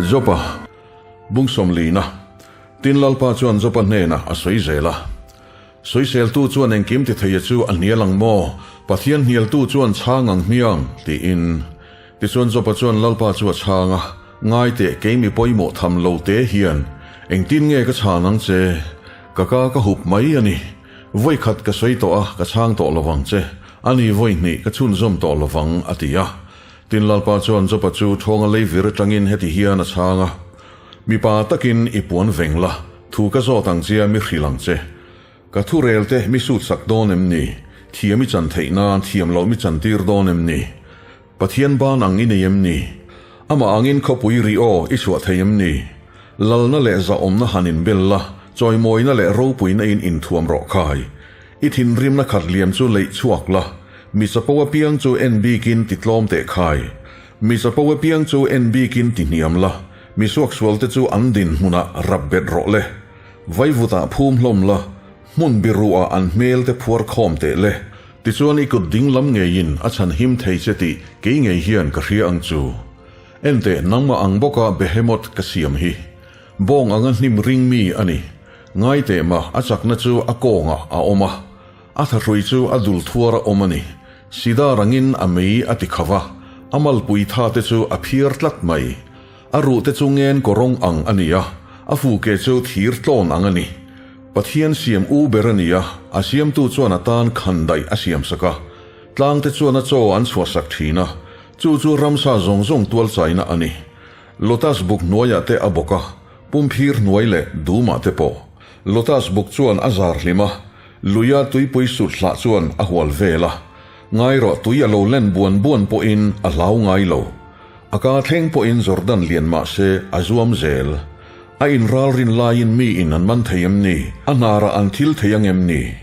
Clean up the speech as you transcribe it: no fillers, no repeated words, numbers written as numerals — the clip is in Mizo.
Jopa bung sawmlina Tin Lalpa chuan Jopa hnenah a sawi zel a. Sawiseltu chuan engkim ti theia chu a hnial ang maw? Pathian hnialtu chuan chhang ang hmiang? tiin. Tichuan Jopa chuan Lalpa chu a chhang a, Ngai teh, kei mi pawimawh tham lo te hian engtin nge ka chhan ang che? Ka ka ka hup mai a ni. Vawi khat ka sawi tawh a, ka chhang tawh lo vang che. A ni vawi hnih ka chhunzawm tawh lo vang, a ti a. Tin Lalpa chuan Jopa chu thawnga leivir atangin heti hian a chhang a, Mipa takin i puan veng la, thu ka zawt ang chia mi hrilh ang che. Ka thu rel te mi sut sak dawn em ni? Thiam i chan theih nan thiam loh mi chan tir dawn em ni? Pathian ban ang i nei em ni? Amah angin khawpui ri aw i chhuah thei em ni? Lalna leh zahawmna han inbel la, chawimawina leh ropuina in inthuam rawh khai. I thinrimna khat liam chu leih chhuak la, mi chapo apiang chu en bikin ti tlawm teh khai. Mi chapo apiang chu en bikin ti hniam la, mi suaksualte chu an dinhmunah rap bet rawh le. Vaivutah phum hlawm la, hmun biruah an hmel te phuar khawm teh le. Tichuan i kut ding lam ngeiin a chhan him thei che tih kei ngei hian ka hria ang chu. Enteh nangmah ang bawka Behemoth ka siam hi. Bawng anga hnim ring mi a ni. Ngai teh mah a chakna chu a kawngah a awm a, a thahrui chu a dul thuar a awm a ni. Sidar angin a mei a ti kho va, a malpui tha te chu a phiar tlat mai. A ruh te chu ngen kawrawng ang a ni a, a fuke chu thir tlawn ang a ni. Pathian siam u ber a ni a, a siamtu chuan a tan khan daih a siam sak a. Tlang te chuan a chaw an chhuah sak thin a, chu chu ramsa zawng zawng tual chaina a ni. Lotus buk hnuaiah te a bawk a, pumphir hnuai leh dumah te pawh. Lotus buk chuan a zar hlim a, luia tuipui sut hlah chuan a hual vel a. Ngai rawh tui a lo len buan buan pawhin a hlau ngai lo. A ka thleng pawhin Jordan lian mah se a zuam zel. A inral rin laiin mi in an man thei em ni? A hnarah an thil thei ang em ni?